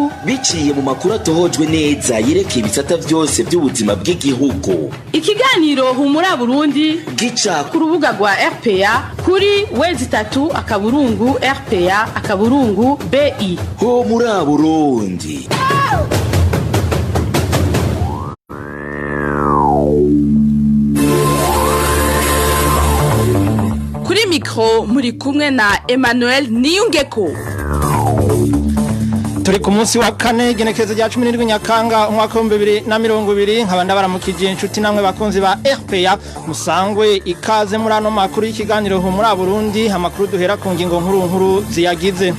Gihugu biciye mu makuru atohojwe neza yerekeye ibisata vyose by'ubuzima bw'igihugu. Ikiganiro Humura Burundi gica ku rubuga rwa RPA kuri w3.rpa.bi. Ho muri Burundi. Kuri mikro muri kumwe na Emmanuel Niyungeko. Turi ku munsi wa kane, igenekerezo rya 17 Nyakanga umwaka wa 2020. Nkaba ndabaramukije inshuti namwe bakunzi ba RPA, musangwe ikaze muri ano makuru y'ikiganiro Humura Burundi. Amakuru duhera ku ngingo nkuru nkuru ziyagize.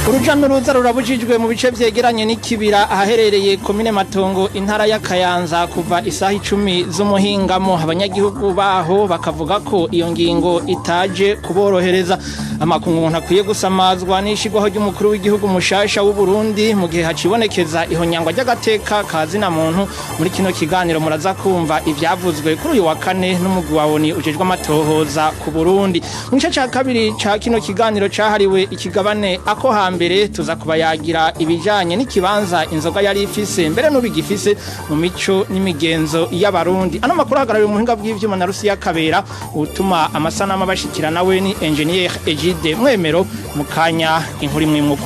Uruja n'uruza rurabujijwe mu bice vyegeranye n'ikibira ahaherereye komine Matongo, intara ya Kayanza, kuva isaha 10 z'umuhingamo. Abanyagihugu baho bakavuga ko iyo ngingo itaje kuborohereza. Amakungu ntakwiye gusamazwa n'ishigwaho ry'umukuru w'igihugu mushasha w'u Burundi mu gihe hacibonekeza ihonyangwa ry'agateka ka zina muntu. Muri kino kiganiro muraza kumva ivyavuzwe kuri uyu wa kane n'umugwi wa ONU ujejwe amatohoza ku Burundi. Mu gice ca kabiri ca kino kiganiro cahariwe ikigabane ako hambere, tuza kubayagira ibijanye n'ikibanza inzoga yari ifise, mbere n'ubigifise, mu mico n'imigenzo y'Abarundi. Ano makuru ahagarariwe umuhinga bw'ivyuma na Rusiya Kabera, utuma amasanamu abashikira nawe ni Engineer Egide Mwemero. Mukanya inkuru imwe imwe.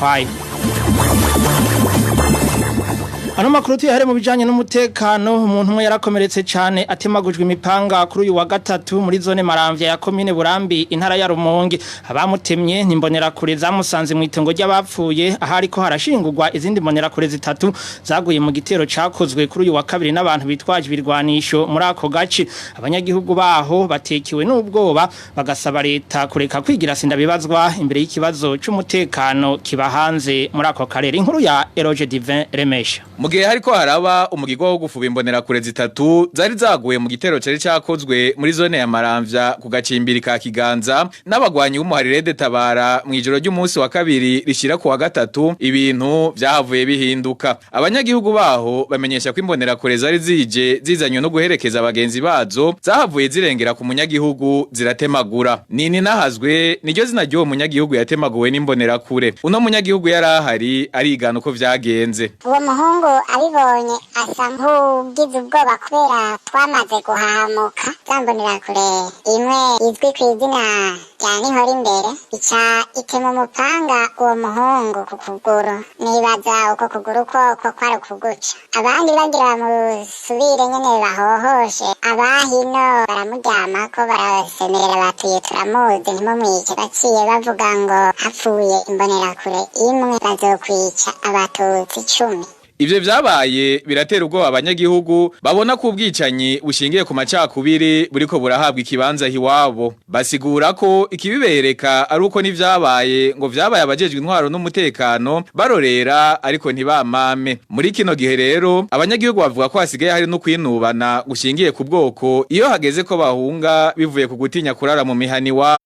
Ano makuru tuyahere mu bijanye n'umutekano. Umuntu umwe yarakomeretse cane atemagujwe imipanga kuri uyu wa gatatu muri zone Maramvya ya komine Burambi, intara ya Rumonge. Abamutemye nimbonera kure zamusanze mu itongo ry'abapfuye ahari ko harashingurwa izindi mbonera kure zitatu zaguye mu gitero cakozwe kuri uyu wa kabiri n'abantu bitwaje ibirwanisho muri ako gace. Abanyagihugu baho batekiwe n'ubwoba, bagasaba leta kureka kwigira sindabibazwa imbere y'ikibazo c'umutekano kiba hanze muri ako karere. Inkuru ya Eroge Divin Remesha. Mu gihe hariko haraba umugirwa wo gufuba imbonerakure zitatu zari zaguye mu gitero cari cakozwe muri zone ya Maramvya ku gacimbiri ka Kiganza n'abagwanyi b'umuharire Tabara mw'ijoro ry'umunsi wa kabiri rishira ku wa gatatu, ibintu vyahavuye bihinduka. Abanyagihugu baho bamenyesha ko imbonerakure zari zije zizanywe no guherekeza abagenzi bazo zahavuye zirengera ku munyagihugu ziratemagura. Nini nahazwe niryo zina ry'uwo munyagihugu yatemaguwe n'imbonerakure. Uno munyagihugu yari ahari arigana uko vyagenze. Uwo muhungu abibonye asa nk'ugize ubwoba kubera twamaze guhahamuka. Za mbonerakure imwe izwi ku izina rya Nihora imbere ica itema umupanga uwo muhungu ku kuguru. Nibaza uko kuguru ko kwari ukuguca. Abandi bagira bamusubire nyene bahohoshe, abahino baramuryamako, barasemerera batuye turamuzi ntimumwice. Baciye bavuga ngo hapfuye imbonerakure imwe bazokwica Abatutsi 10. Ivyo vyabaye biratera ubwoba abanyagihugu babona ko ubwicanyi bushingiye ku macakubiri buriko burahabwa ikibanza hiwabo. Basigura ko ikibibereka ari uko n'ivyabaye ngo vyabaye abajejwe intwaro n'umutekano barorera ariko ntibamame. Muri kino gihe rero abanyagihugu bavuga ko hasigaye hari no kwinubana gushingiye ku bwoko iyo hageze ko bahunga bivuye ku gutinya kurara mu mihani wabo.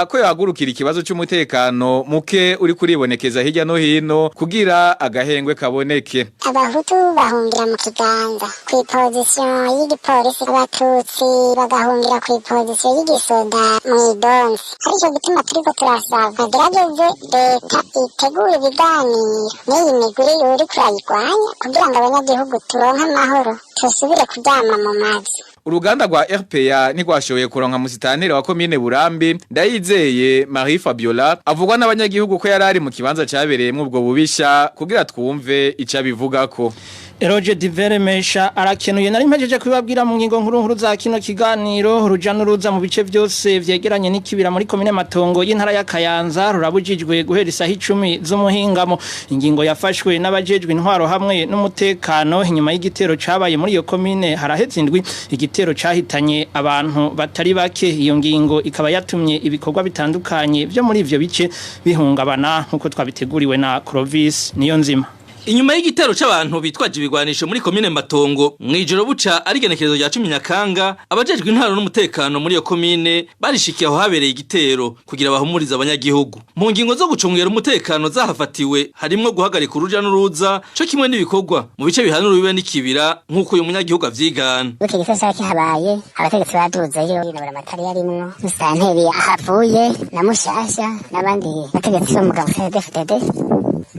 Ko yahagurukira ikibazo c'umutekano muke uri kuribonekeza hirya no hino kugira agahengwe kaboneke. Abahutu bahungira mu Kiganza kw'ipozisiyo y'igipolisi, Abatutsi bagahungira kw'ipozisiyo y'igisoda mw'idonzi. Arico gituma turiko turasaba bagerageze leta itegure ibiganiro n'iyi migwi uriko urayirwanya kugira ngo abanyagihugu turonke amahoro, tusubire kuryama mu mazu. Uruganda rwa RPA ntigwashoboye kuronka musitanire wa komine Burambi, Ndayizeye Marie Fabiola, avugwa n'abanyagihugu ko yarari mu kibanza cabereyemwo ubwo bubisha, kugira twumve ico abivugako. Eroge Diveremesha arakenuye. Nari mpejeje kubibabwira mu ngingo nkuru nkuru za kino kiganiro. Uruja n'uruza mu bice byose vyegeranye n'ikibira muri komine Matongo y'intara ya Kayanza rurabujijwe guhera isaha 10 z'umuhingamo. Ingingo yafashwe n'abajejwe intwaro hamwe n'umutekano inyuma y'igitero cabaye muri iyo komine haraheze indwi, igitero cahitanye abantu batari bake. Iyo ngingo ikaba yatumye ibikorwa bitandukanye vyo muri ivyo bice bihungabana, nkuko twabiteguriwe na Clovis Niyonzima. Inyuma y'igitero c'abantu bitwaje ibigwanisho muri komine Matongo mwijoro buca ari igenekerezo rya 10 Nyakanga, abajejwe intwaro n'umutekano muri iyo komine barishikiye aho habereye igitero kugira bahumurize abanyagihugu. Mu ngingo zo gucungera umutekano zahafatiwe harimwo guhagarika uruja n'uruza co kimwe n'ibikorwa mu bice bihanura bibe n'ikibira, nk'uko uyu munyagihugu avyigana. Buke gisasa kihabaye, abategetsi baduzeyo binabura amatari yarimwo musitanteri ahavuye na mushasha n'abandi bategetsi bo mu mugabo CNDD-FDD.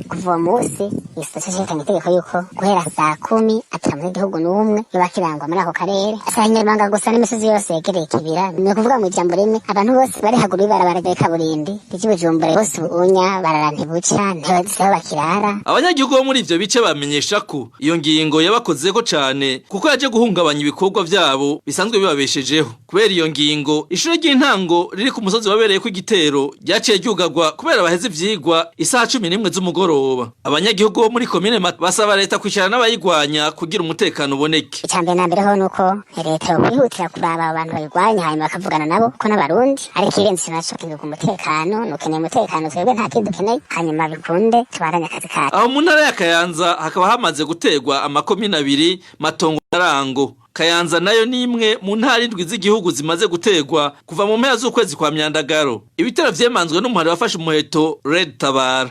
Kuva uwo munsi, igisata cerekanye itegeko yuko guhera saa 10 ata munyagihugu n'umwe yoba akirangwa muri ako karere, saa Nyarubanga gusa n'imisozi yose yegereye ikibira. Ni ukuvuga mu ijambo rimwe, abantu bose bari haguru y'ibarabara rya kaburimbi ry'i Bujumbura bose ubunya barara ntibuca, ntibazi aho bakirara. Abanyagihugu bo muri ivyo bice bamenyesha ko iyo ngingo yabakozeko cane, kuko yaje guhungabanya ibikorwa vyabo bisanzwe bibabeshejeho. Kubera iyo ngingo, ishure ry'intango riri ku musozi wabereyeko igitero ryaciye ryugarwa kubera baheze ivyigwa isaha 11 z'umugoroba. Abanyagihugu bo muri komine basaba leta kwicarana n'abayigwanya kugira umutekano uboneke. Icambere na mbere ho nuko leta yokwihutira kuraba abo bantu bayirwanya, hanyuma bakavugana nabo ko n'Abarundi. Ariko irenze naco kintu ku mutekano, nukeneye umutekano, twebwe nta kindi dukeneye, hanyuma bikunde tubandanye akazi kacu. Aho mu ntara ya Kayanza hakaba hamaze gutegwa amakomine abiri, Matongo na Rango. Kayanza nayo ni imwe mu ntara indwi z'igihugu zimaze gutegwa kuva mu mpera z'ukwezi kwa Myandagaro. Ibitero vyemanzwe n'umuhari wafashe umuheto Red Tabara.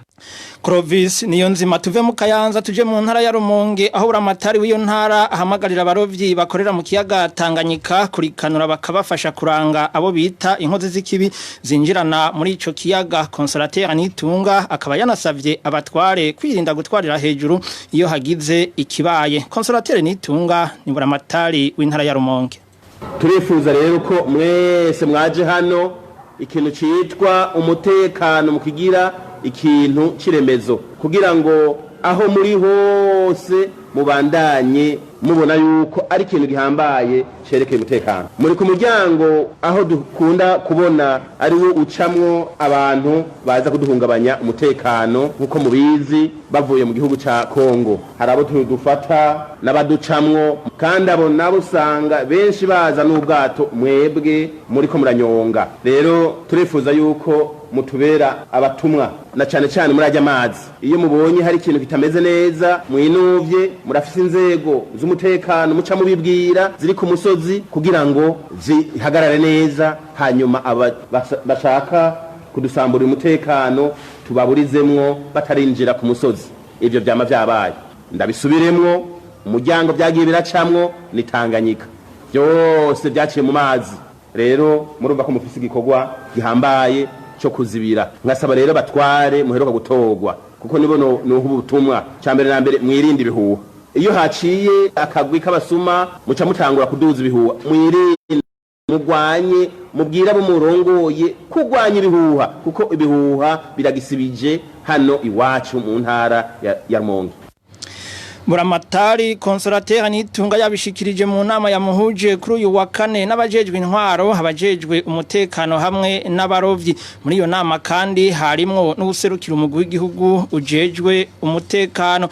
Clovis niyo nzima. Tuve mu Kayanza tuje mu ntara ya Rumonge, aho buramatari w'iyo ntara ahamagarira abarovyi bakorera mu kiyaga Tanganyika kurikanura, bakabafasha kuranga abo bita inkozi z'ikibi zinjirana muri ico kiyaga. Consolateur Nitunga akaba yanasavye abatware kwirinda gutwarira hejuru iyo hagize ikibaye. Consolateur Nitunga ni buramatari w'intara ya Rumonge. Turifuza rero ko mwese mwaje hano ikintu citwa umutekano mukigira ikintu c'iremezo, kugira ngo aho muri hose mubandanye mubona yuko ari ikintu gihambaye cerekeye umutekano. Muri ku muryango aho dukunda kubona ari wo ucamwo abantu baza kuduhungabanya umutekano. Nk'uko mubizi, bavuye mu gihugu ca Kongo, hari abo dufata n'abaducamwo, kandi abo nabo usanga benshi baza n'ubwato mwebwe muriko muranyonga. Rero turifuza yuko mutubera abatumwa, na cane cane muri ajya amazi. Iyo mubonye hari ikintu kitameze neza, mwinuvye, murafise inzego z'umutekano, muca mubibwira ziri ku musozi kugira ngo zihagarare neza, hanyuma aba bashaka kudusamburira umutekano tubaburizemwo batarinjira ku musozi. Ivyo vyama vyabaye, ndabisubiremwo, umuryango vyagiye biracamwo ni Tanganyika, byose byaciye mu mazi. Rero murumva ko mufise igikorwa gihambaye cyo kuzibira. Nkasaba rero batware muheruka gutorwa, kuko nibo nuha ubutumwa, cya mbere na mbere mwirinde ibihuha. Iyo haciye akagwi k'abasuma, muca mutangura kuduza ibihuha. Mwirinde, mugwanye, mubwire abo murongoye kurwanya ibihuha, kuko ibihuha biragisibije hano iwacu mu ntara ya Rumonge. Buramatari Consolateur Nitunga yabishikirije mu nama yamuhuje kuri uyu wa kane n'abajejwe intwaro, abajejwe umutekano hamwe n'abarovyi. Muri iyo nama kandi harimwo n'ubuserukira umugwi w'igihugu ujejwe umutekano.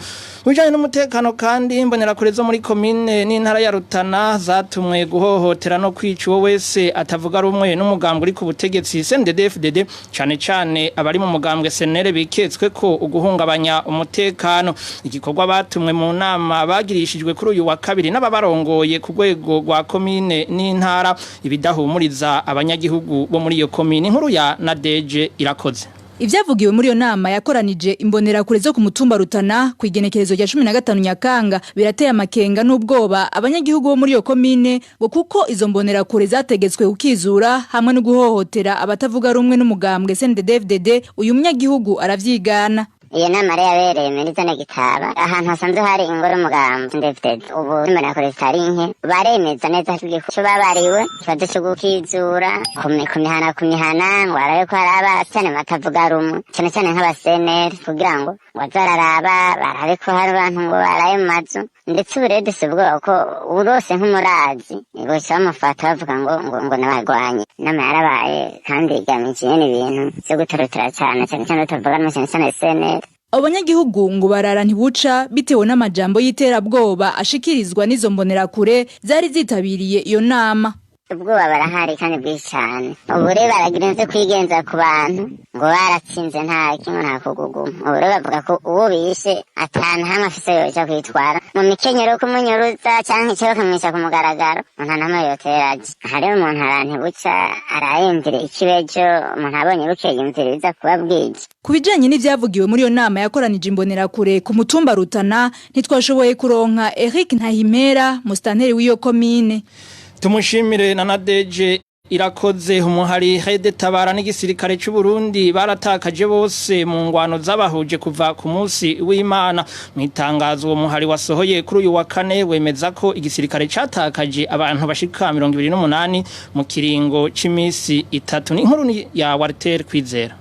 Ujanye n'umutekano kandi, imbonerakure zo muri komine n'intara ya Rutana zatumwe guhohotera no kwica uwo wese atavuga rumwe n'umugambwe uri ku butegetsi CNDD-FDD, cane cane abari mu mugambwe CNL biketswe ko uguhungabanya umutekano. Igikorwa batumwe mu nama bagirishijwe kuri uyu wa kabiri n'ababarongoye ku rwego rwa komine n'intara, ibidahumuriza abanyagihugu bo muri iyo komine. Inkuru ya Nadeje Irakoze. Ivyavugiwe muri iyo nama yakoranije imbonerakure zo ku mutumba Rutana ku igenekerezo rya 15 Nyakanga birateye amakenga n'ubwoba abanyagihugu bo muri iyo komine, ngo kuko izo mbonerakure zategetswe kukizura hamwe no guhohotera abatavuga rumwe n'umugambwe CNDD-FDD. Uyu munyagihugu aravyigana. Iyo nama rero yabereye muri zone Gitaba, ahantu hasanzwe hari ingoro y'umugambi CNDD-FDD. Ubu imbonerakure zitari nke baremeza neza ko babariwe ikibazo co gukizura ku mihana ku mihana, ngo barabe ko hari abacane batavuga rumwe, cane cane nk'aba CNL, kugira ngo baze bararaba barabe ko hari abantu ngo baraye mu mazu. Ndetse ubu rero dufise ubwoba ko urose nk'umurazi boca bamufata, bavuga ngo n'abagwanyi. Inama yarabaye kandi igamije nyene ibintu vyo gutorotera cane cane cane batavuga rumwe, cane cane CNL. Abo banyagihugu ngo barara ntibuca bitewe n'amajambo y'iterabwoba ashikirizwa n'izo mbonerakure zari zitabiriye iyo nama. Ubwoba barahari kandi bwinshi cane. Ubu rero baragira inze kwigenza ku bantu ngo baratsinze, nta kimwe, nta kuguguma. Ubu rero bavuga ko uwo bishe atanu hamwe afise yoja kwitwara mu mikenyero kumunyuruza canke ico bakamwisha ku mugaragaro, nta namwe yotera aje. Aha rero umuntu arantibuca, arayumvira ikibejo, umuntu abonye bukeye yumvira ibiza kuba bwije. Ku bijanye n'ivyavugiwe muri iyo nama yakoranije imbonerakure ku mutumba Rutana, ntitwashoboye kuronka Eric Ntahimera, musitanteri w'iyo komine. Tumushimire na Nadeje. Irakoze. Umuhari Red Tabara n'igisirikare cy'u Burundi baratakaje bose mu ngwano z'abahuje kuva ku munsi w'Imana. Mu itangazo uwo muhari wasohoye kuri uyu wa kane, wemeza ko igisirikare catakaje abantu bashika 28 mu kiringo c'imisi 3. Ni inkuru ya Walter Kwizera.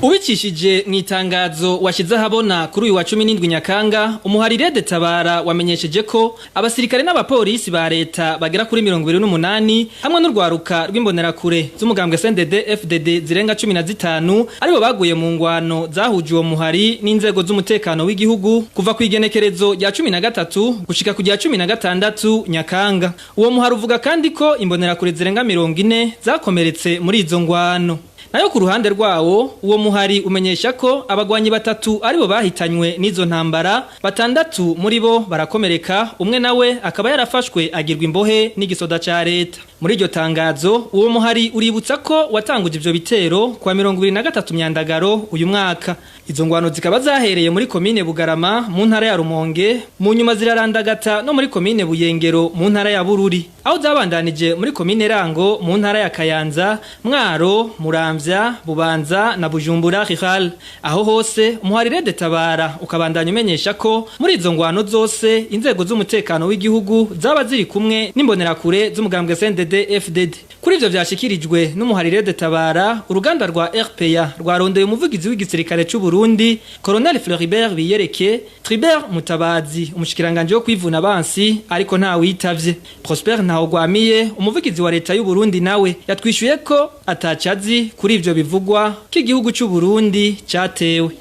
Ubicishije mu itangazo washize ahabona kuri uyu wa 17 Nyakanga, umuhari Red Tabara wamenyesheje ko abasirikare n'abapolisi ba leta bagera kuri 28 hamwe n'urwaruka rw'imbonerakure z'umugambwe CNDD FDD zirenga 15 aribo baguye mu ngwano zahuje uwo muhari n'inzego z'umutekano w'igihugu kuva ku igenekerezo rya 13 gushika ku rya 16 Nyakanga. Uwo muhari uvuga kandi ko imbonerakure zirenga 40 zakomeretse muri izo ngwano. Nayo ku ruhande rwawo, uwo muhari umenyesha ko abagwanyi 3 aribo bahitanywe n'izo ntambara, 6 muri bo barakomereka, umwe nawe akaba yarafashwe agirwa imbohe n'igisoda ca leta. Muri iryo tangazo uwo muhari uributsa ko watanguje ivyo bitero kwa 23 Myandagaro uyu mwaka. Izo ngwano zikaba zahereye muri komine Bugarama mu ntara ya Rumonge, mu nyuma zirarandagata no muri komine Buyengero mu ntara ya Bururi, aho zabandanije muri komine Rango mu ntara ya Kayanza, Mwaro, Muramvya, Bubanza na Bujumbura Rural. Aho hose umuhari Red Tabara ukabandanya umenyesha ko muri izo ngwano zose inzego z'umutekano w'igihugu zaba ziri kumwe n'imbonerakure z'umugambwe CNDD FDD. Kuri ivyo vyashikirijwe n'umuhari Red Tabara, uruganda rwa RPA rwarondeye umuvugizi w'igisirikare c'u Burundi Colonel Floribert Biyereke, Tribert Mutabazi umushikiranganje wo kwivuna abansi, ariko nta witavye. Prosper Ntawugwamiye umuvugizi wa leta y'u Burundi nawe yatwishuye ko atacazi kuri ivyo bivugwa ko igihugu c'u Burundi catewe.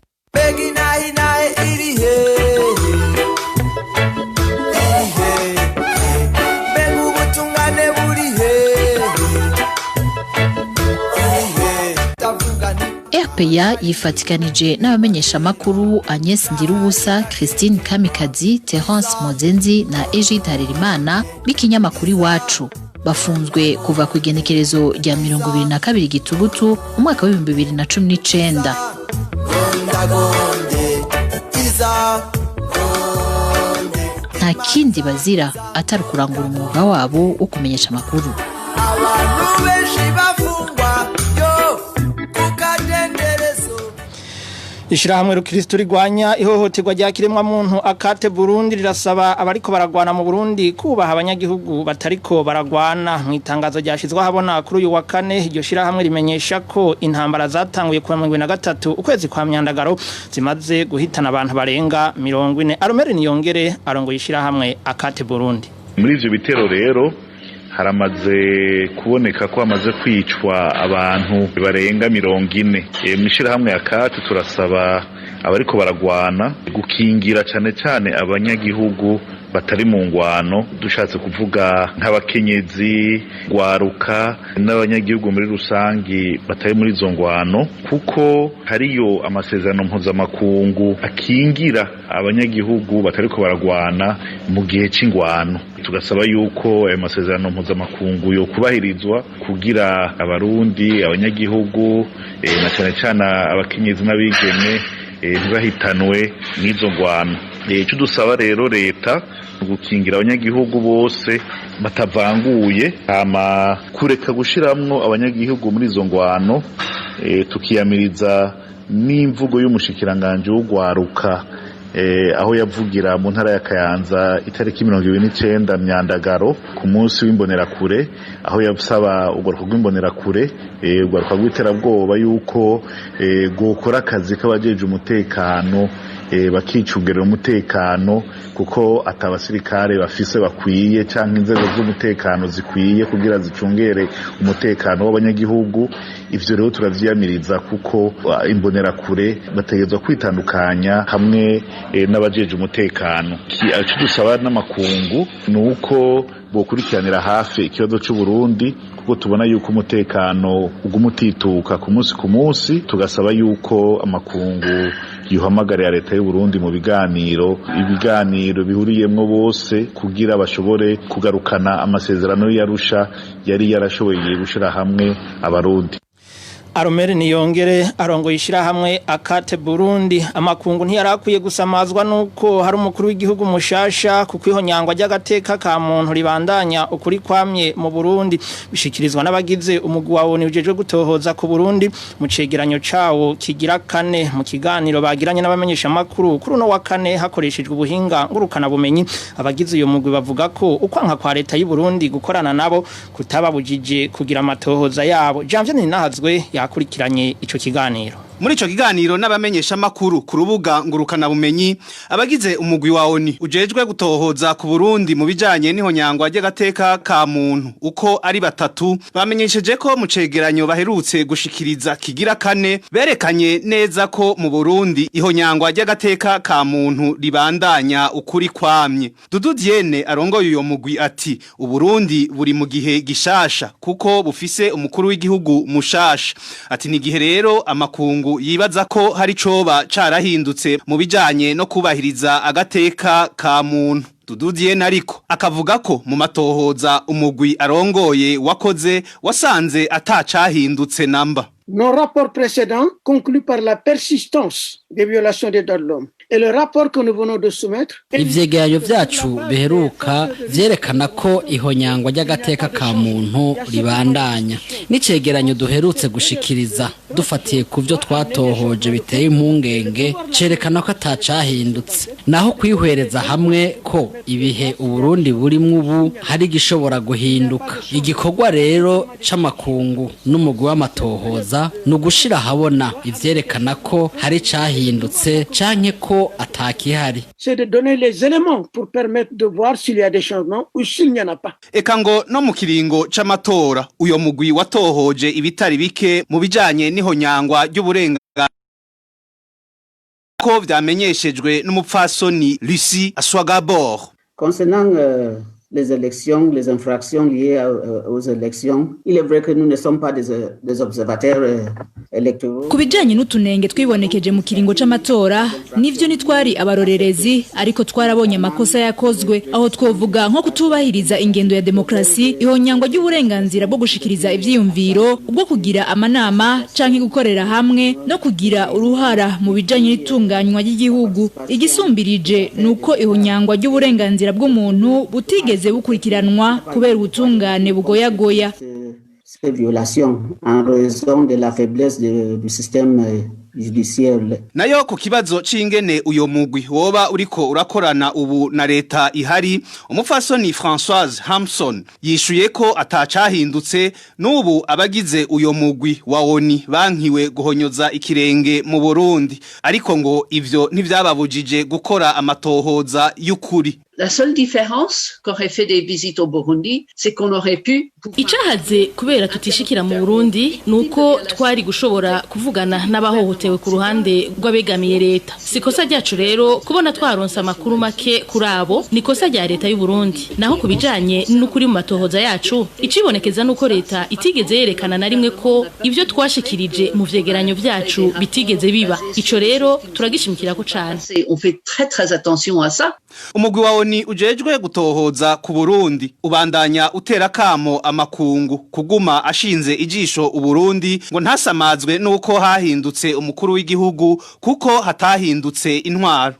RPA yifatikanije n'abamenyesha makuru Agnes Ndirubusa, Christine Kamikazi, Terence Mozenzi na Egide Harerimana b'ikinyamakuru Iwacu. Bafunzwe kuva ku igenekerezo rya 22 Gitugutu umwaka wa 2019. Nta kindi bazira atari kurangura umwuga wabo wo kumenyesha amakuru. Abantu benshi bafungwa yo kukadenderezo. Ishirahamwe rukristo rigwanya ihohoterwa rya kiremwa muntu Akate Burundi rirasaba abariko baragwana mu Burundi kubaha abanyagihugu batariko baragwana. Mu itangazo ryashizwe ahabona kuri uyu wa kane, iryo shirahamwe rimenyesha ko intambara zatanguye ku 23 ukwezi kwa Myandagaro zimaze guhitana abantu barenga 40. Aromere Niyongere arongoye ishirahamwe Akate Burundi. Muri ivyo bitero rero haramaze kuboneka ko hamaze kwicwa abantu barenga 40. Mw'ishirahamwe Akate turasaba abariko baragwana gukingira cane cane abanyagihugu batari mu ngwano, dushatse kuvuga nk'abakenyezi, gwaruka n'abanyagihugu muri rusangi batari muri izo ngwano, kuko hariyo amasezerano mpuzamakungu akingira abanyagihugu batariko baragwana mu gihe c'ingwano. Tugasaba yuko ayo masezerano mpuzamakungu yo kubahirizwa kugira abarundi, abanyagihugu na cane cane abakenyezi n'abigeme ntibahitanwe n'izo ngwano. Ico dusaba rero leta gukingira abanyagihugu bose batavanguye, hama kureka gushiramwo abanyagihugu muri izo ngwano, tukiyamiriza n'imvugo y'umushikiranganje w'ugwaruka aho yavugira mu ntara ya Kayanza itariki 29 Myandagaro ku munsi w'imbonerakure, aho yasaba ugwaruka rw'imbonerakure, ugwaruka rw'iterabwoba yuko gukora akazi k'abajeje umutekano, bakicungerera umutekano, kuko atabasirikare bafise bakwiye canke inzego z'umutekano zikwiye kugira zicungere umutekano w'abanyagihugu. Ivyo rero turavyiyamiriza kuko imbonerakure bategerezwa kwitandukanya hamwe n'abajeje umutekano. Ico dusaba n'amakungu nuko bokurikiranira hafi ikibazo c'u Burundi, kuko tubona yuko umutekano uguma utituka ku munsi ku munsi. Tugasaba yuko amakungu yuhamagarira leta y'u Burundi mu biganiro, ibiganiro bihuriyemwo bose kugira bashobore kugarukana amasezerano y'Arusha yari yarashoboye gushira hamwe abarundi. Aromere Niyongere arongoye ishirahamwe Akate Burundi. Amakungu ntiyarakwiye gusamazwa nuko hari umukuru w'igihugu mushasha, kuko ihonyangwa ry'agateka ka muntu ribandanya ukuri kwamye mu Burundi. Bishikirizwa n'abagize umugwi wa ONU ujejwe gutohoza ku Burundi mu cegeranyo cawo kigira kane. Mu kiganiro bagiranye n'abamenyesha makuru kuri uno wa kane hakoreshejwe ubuhinga ngurukana bumenyi, abagize uyo mugwi bavuga ko ukwanka kwa leta y'u Burundi gukorana nabo kutababujije kugira amatohoza yabo. Janvier Ninahazwe yakurikiranye ico kiganiro. Muri ico kiganiro n'abamenyesha makuru ku rubuga ngurukana bumenyi, abagize umugwi wa ONU ujejwe gutohoza ku Burundi mu bijanye n'ihonyangwa ry'agateka ka muntu uko ari batatu bamenyesheje ko mu cegeranyo baherutse gushikiriza kigira kane berekanye neza ko mu Burundi ihonyangwa ry'agateka ka muntu ribandanya ukuri kwamye. Dudu Diene arongoye uyo mugwi ati: "Uburundi buri mu gihe gishasha kuko bufise umukuru w'igihugu mushasha." Ati: "Ni gihe rero amakungu yibaza ko hari coba carahindutse mu bijanye no kubahiriza agateka ka muntu." Dudu Diene ariko akavuga ko mu matohoza umugwi arongoye wakoze wasanze atacahindutse namba. Nos rapports précédents concluent par la persistance des violations des droits de l'homme. Et le rapport que nous venons de soumettre. Ivyegeranyo vyacu biheruka vyerekana ko ihonyangwa ry'agateka ka muntu ribandanya. N'icegeranyo duherutse gushikiriza dufatiye ku vyo twatohoje biteye impungenge cerekana ko atacahindutse. Naho kwihwereza hamwe ko ibihe Uburundi burimwo ubu hari igishobora guhinduka. Igikorwa rero c'amakungu n'umugwi w'amatohoza ni ugushira ahabona ivyerekana ko hari icahindutse canke ko atakihari. C'est de donner les éléments pour permettre de voir s'il y a des changements ou s'il n'y en a pas. Eka ngo no mu kiringo c'amatora uyo mugwi watohoje ibitari bike mu bijanye n'ihonyangwa ry'uburenganzira, ko vyamenyeshejwe n'umupfasoni Lucie Aswagabor. Concernant les élections, les infractions liées aux élections, il est vrai que nous ne sommes pas des observateurs électoraux. Ku bijanye n'utunenge twibonekeje mu kiringo c'amatora, nivyo ntitwari abarorerezi, ariko twarabonye amakosa yakozwe. Aho twovuga nko kutubahiriza ingendo ya demokrasi, ihonyangwa ry'uburenganzira bwo gushikiriza ivyiyumviro, ubwo kugira amanama canke gukorera hamwe, no kugira uruhara mu bijanye n'itunganywa ry'igihugu. Igisumbirije nuko ihonyangwa ry'uburenganzira bw'umuntu butigeze bukurikiranwa kubera ubutungane bugoyagoya. Ces violations en raison de la faiblesse du système judiciaire. Nayo ku kibazo c'ingene uyo mugwi woba uriko urakorana ubu na leta ihari, umupfasoni Françoise Hampson yishuye ko atacahindutse. N'ubu abagize uyo mugwi wa ONU bankiwe guhonyoza ikirenge mu Burundi, ariko ngo ivyo ntivyababujije gukora amatohoza y'ukuri. La seule différence qu'aurait fait des visites au Burundi, c'est qu'on aurait pu. Icahaze kubera tutishikira mu Burundi nuko twari gushobora kuvugana n'abahohotewe ku ruhande rw'abegamiye leta. Si kosa ryacu rero kubona twaronse amakuru make kuri abo, ni kosa rya leta y'u Burundi. Naho ku bijanye n'ukuri mu matohoza yacu, icibonekeza nuko leta itigeze yerekana na rimwe ko ivyo twashikirije mu vyegeranyo vyacu bitigeze biba. Ico rero turagishimikirako cane. On fait très très attention à ça. Umugwi wa ONU ujejwe gutohoza ku Burundi ubandanya utera kamo amakungu kuguma ashinze ijisho Uburundi, ngo ntasamazwe nuko hahindutse umukuru w'igihugu kuko hatahindutse intwaro.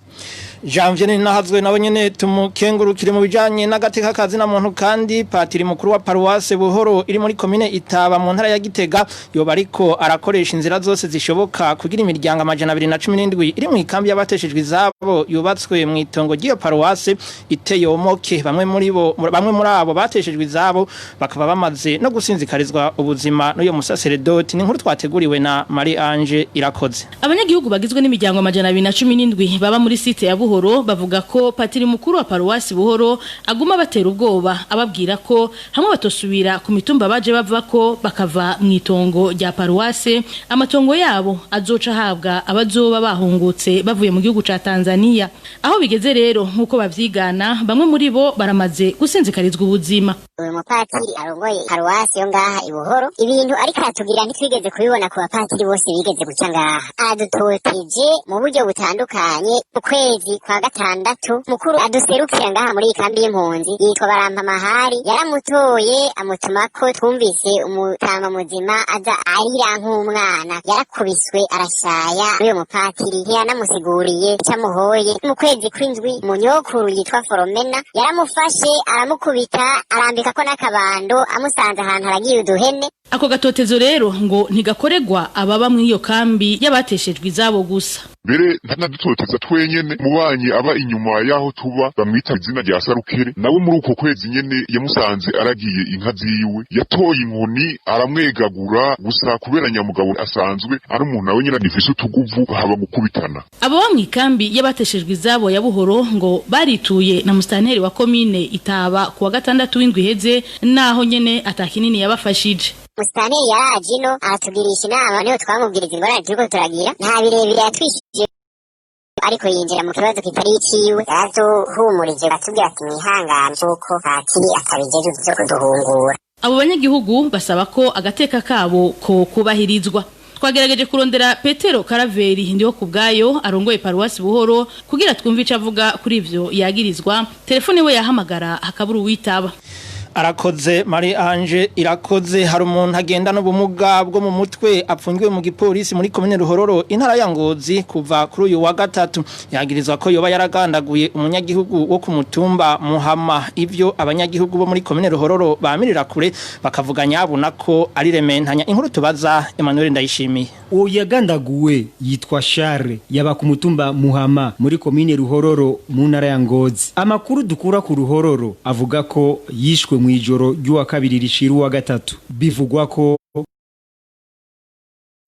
Janvier Nahazwe nawe nyene tumukengurukire. Mu bijanye n'agateka kazi na muntu kandi, patiri mukuru wa paruwase Buhoro iri muri komine Itaba mu ntara ya Gitega yoba ariko arakoresha inzira zose zishoboka kugira imiryango 217 iri mu ikambi y'abateshejwe izabo yubatswe mu itongo ry'iyo paruwase iteyomoke. Bamwe muri abo bateshejwe izabo bakaba bamaze no gusinzikarizwa ubuzima n'uyo musaseredoti. Ni inkuru twateguriwe na Marie Ange Irakoze. Abanyagihugu bagizwe n'imiryango 217 baba muri site ya Buhoro bavuga ko patiri mukuru wa paruwasi Buhoro aguma batera ubwoba, ababwira ko hamwe batosubira ku mitumba baje bava ko bakava mu itongo rya paruwase, amatongo yabo azoca ahabwa abazoba bahungutse bavuye mu gihugu ca Tanzania. Aho bigeze rero, nkuko bavyigana, bamwe muri bo baramaze gusinzikarizwa ubuzima. Uyu mupatiri arongoye paruwasi yo ngaha i Buhoro, ibintu ariko aratubwira ntitwigeze kubibona ku bapatiri bose bigeze guca ngaha. Adutoteje mu buryo butandukanye. Ukwezi kwezi kwa gatandatu, mukuru aduserukira ngaha muri iyi kambi y'impunzi yitwa Barampamahari yaramutoye amutumako. Twumvise umutama muzima aza arira nk'umwana, yarakubiswe arashaya n'uyo mupatiri, ntiyanamusiguriye icamuhoye. Mu kwezi kw'indwi, munyokuru yitwa Foromena yaramufashe aramukubita, arambikako n'akabando, amusanze ahantu aragiye uduhene. Ako gatotezo rero ngo ntigakoregwa ababa muri iyo kambi y'abateshejwe izabo gusa. Mbere ntanadutoteza twenyene, mubanyi aba inyuma y'aho tuba bamwita izina rya Sarukere, nawe muri uko kwezi nyene yamusanze aragiye inka ziwe, yatoye inkoni aramwegagura. Gusa kubera nyamugabo asanzwe ari umuntu nawe nyene agifise utuguvu, haba gukubitana. Abo mu ikambi y'abateshejwe izabo ya Buhoro ngo barituye na musitanteri wa komine Itaba kuwa gatandatu w'indwi iheze, naho nyene atakinini yabafashije. Musitanteri yaraje ino aratugirisha inama, niho twamubwiriza ingorane turiko turagira. Nta birebire yatwishije, ariko yinjira mu kibazo kitari iciwe. Yaraduhumurije, atubwira ati mwihangane, kuko patiri atabijeje vyo kuduhungura. Abo banyagihugu basaba ko agateka kabo ko kubahirizwa. Twagerageje kurondera Petero Karaveri ndiho kubgayo arongoye paruwasi Buhoro kugira twumve ico avuga kuri ivyo yagirizwa. Telefone we yahamagara hakabura uwitaba. Arakoze Marie Ange Irakoze. Hari umuntu agenda n'ubumuga bwo mu mutwe apfungiwe mu gipolisi muri komine Ruhororo, intara ya Ngozi, kuva kuri uyu wa gatatu. Yagirizwa ko yoba yaragandaguye umunyagihugu wo ku mutumba Muhama. Ivyo abanyagihugu bo muri komine Ruhororo bamirira kure, bakavuga nyabuna ko ari rementanya. Inkuru tubaza Emmanuel Ndayishimiye. Uwo yagandaguwe yitwa Charles, yaba ku mutumba Muhama muri komine Ruhororo mu ntara ya Ngozi. Amakuru dukura ku Ruhororo avuga ko yishwe mu ijoro ry'uwa kabiri rishira uwa gatatu. Bivugwa ko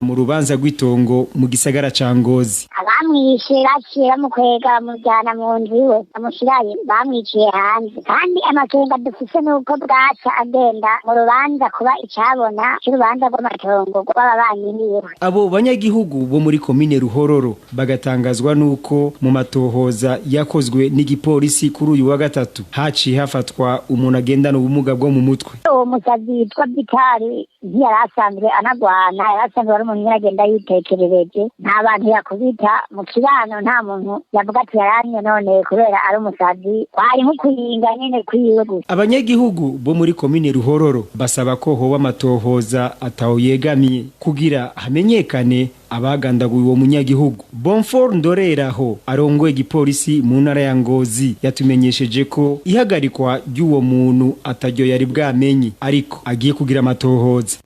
mu rubanza rw'itongo mu gisagara ca Ngozi. Abamwishe baciye bamukwega, bamujyana mu nzu iwe, bamushyirayo, bamwiciye hanze. Kandi amakenga dufise nuko bwaca agenda mu rubanza kuba icabona c'urubanza rw'amatongo rw'ababanyi biwe. Abo banyagihugu bo muri komine Ruhororo bagatangazwa nuko mu matohoza yakozwe n'igipolisi kuri uyu wa gatatu haciye hafatwa umuntu agendana ubumuga bwo mu mutwe. Uwo musazi yitwa Bitari ntiyari asanzwe anagwana, yari asanzwe ari umuntu nyene agenda yitekerereje. Nta bantu yakubita mu kibano, nta muntu yavuga ati yaranye none kubera ari umusazi, kwari nko kuyinga nyene kwiwe gusa. Abanyagihugu bo muri komine Ruhororo basaba ko hoba amatohoza ataho yegamiye kugira hamenyekane abagandaguye uwo munyagihugu. Bonfort Ndoreraho arongoye igipolisi mu ntara ya Ngozi yatumenyesheje ko ihagarikwa ry'uwo muntu ataryo yari bwamenye, ariko agiye kugira amatohoza.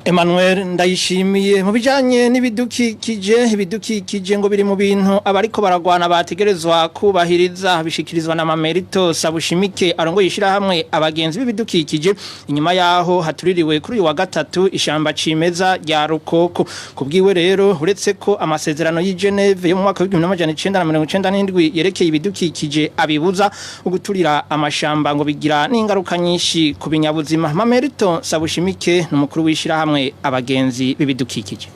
Emmanuel Ndayishimiye. Mu bijanye n'ibidukikije, ibidukikije ngo biri mu bintu abariko baragwana bategerezwa kubahiriza. Bishikirizwa na Mamerito Sabushimike arongoye ishirahamwe Abagenzi b'Ibidukikije, inyuma yaho hatuririwe kuri uyu wa gatatu ishamba cimeza rya Rukoko. Kubwiwe rero, uretse ko amasezerano y'i Geneve yo mu mwaka w'1997 yerekeye ibidukikije abibuza, uguturira amashamba ngo bigira n'ingaruka nyinshi ku binyabuzima. Mamerito Sabushimike ni umukuru w'ishirahamwe Abagenzi b'Ibidukikije.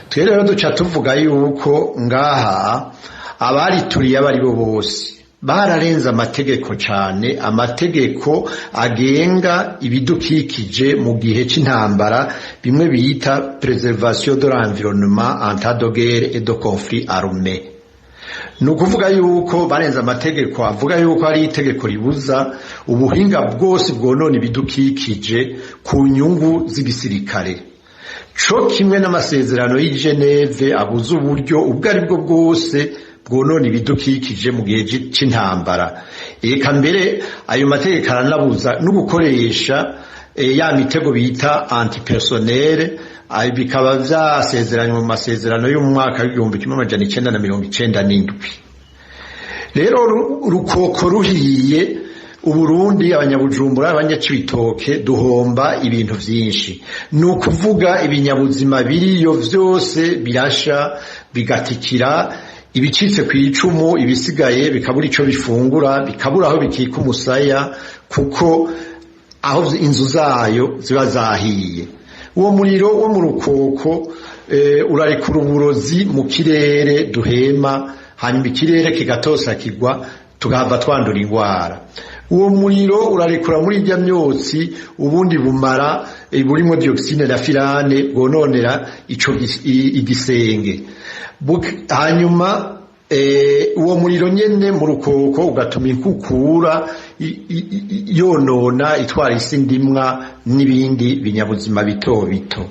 Twe rero duca tuvuga yuko ngaha abarituriye abo ari bo bose bararenze amategeko, cyane amategeko agenga ibidukikije mu gihe c'intambara, bimwe bita préservation de l'environnement en temps de guerre et de conflit armé. Ni ukuvuga yuko barenze amategeko avuga yuko hari itegeko ribuza ubuhinga bwose bwonona ibidukikije ku nyungu z'igisirikare, co kimwe n'amasezerano y'i Geneve abuza uburyo ubwo ari bwo bwose bwonona ibidukikije mu gihe c'intambara. Eka mbere ayo mategeko aranabuza no gukoresha ya mitego bita antipersonnel, bikaba vyasezeranywe mu masezerano yo mu mwaka w'1997. Rero Rukoko ruhiye, Uburundi, Abanyabujumbura, Abanyacibitoke duhomba ibintu vyinshi. Ni ukuvuga ibinyabuzima biriyo vyose birasha bigatikira, ibicitse ku icumu ibisigaye bikabura ico bifungura, bikabura aho bikika umusaya, kuko aho inzu zayo ziba zahiye. Uwo muriro wo mu Rukoko urarekura uburozi mu kirere duhema, hanyuma ikirere kigatosa kigwa, tugahava twandura ingwara. Uwo muriro urarekura muri irya myotsi ubundi bumara burimo dioxine na furane bwononera ico igisenge. Hanyuma Uwo muriro nyene mu rukoko ugatuma inkukura yonona, itwara isi ndimwa n'ibindi binyabuzima bito bito.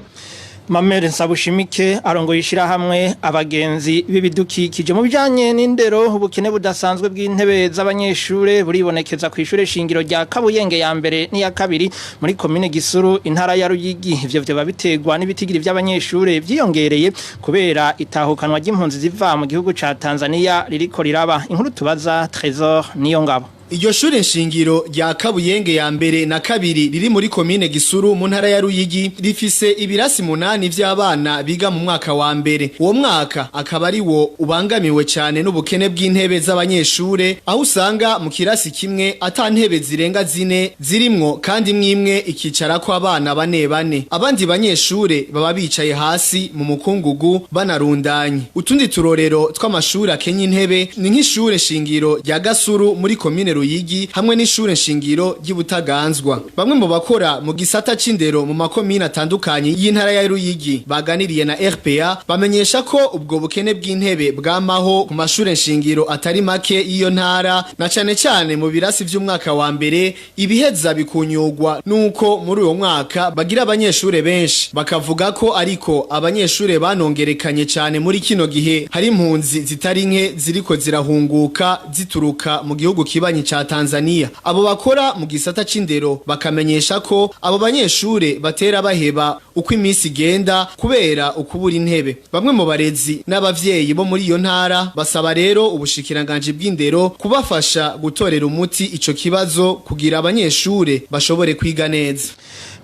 Mamere Nsabushimike arongoye ishirahamwe Abagenzi b'Ibidukikije. Mu bijanye n'indero, ubukene budasanzwe bw'intebe z'abanyeshure buribonekeza ku ishure shingiro rya Kabuyenge ya mbere n'iya kabiri muri komine Gisuru, intara ya Ruyigi. Ivyo vyoba biterwa n'ibitigiri vy'abanyeshure vyiyongereye kubera itahukanwa ry'impunzi ziva mu gihugu ca Tanzania ririko riraba. Inkuru tubaza Trésor Niyongabo. Iryo shure nshingiro rya Kabuyenge ya mbere na kabiri riri muri komine Gisuru mu ntara ya Ruyigi rifise ibirasi 8 vy'abana biga mu mwaka wa mbere. Uwo mwaka akaba ari wo ubangamiwe cyane n'ubukene bw'intebe z'abanyeshure, aho usanga mu kirasi kimwe ata ntebe zirenga 4 zirimwo, kandi mwimwe ikicarako abana bane bane. Abandi banyeshure baba bicaye hasi mu mukungugu banarundanye. Utundi turorero tw'amashuri akenya intebe ni nk'ishure shingiro rya Gasuru muri komine Ruyigi hamwe n'ishure nshingiro ry'Ibutaganzwa. Bamwe mu bakora mu gisata c'indero mu makomine atandukanye y'intara ya Ruyigi baganiriye na RPA bamenyesha ko ubwo bukene bw'intebe bwamaho ku mashure nshingiro atari make y'iyo ntara, na cane cane mu birasi vy'umwaka wa mbere. Ibiheza bikunyugwa nuko muri uwo mwaka bagira abanyeshure benshi. Bakavuga ko ariko abanyeshure banongerekanye cane muri kino gihe hari impunzi zitari nke ziriko zirahunguka zituruka mu gihugu kibanyi ca Tanzania. Abo bakora mu gisata c'indero bakamenyesha ko abo banyeshure batera baheba uko iminsi igenda kubera ukubura intebe. Bamwe mu barezi n'abavyeyi bo muri iyo ntara basaba rero ubushikiranganji bw'indero kubafasha gutorera umuti ico kibazo kugira abanyeshure bashobore kwiga neza.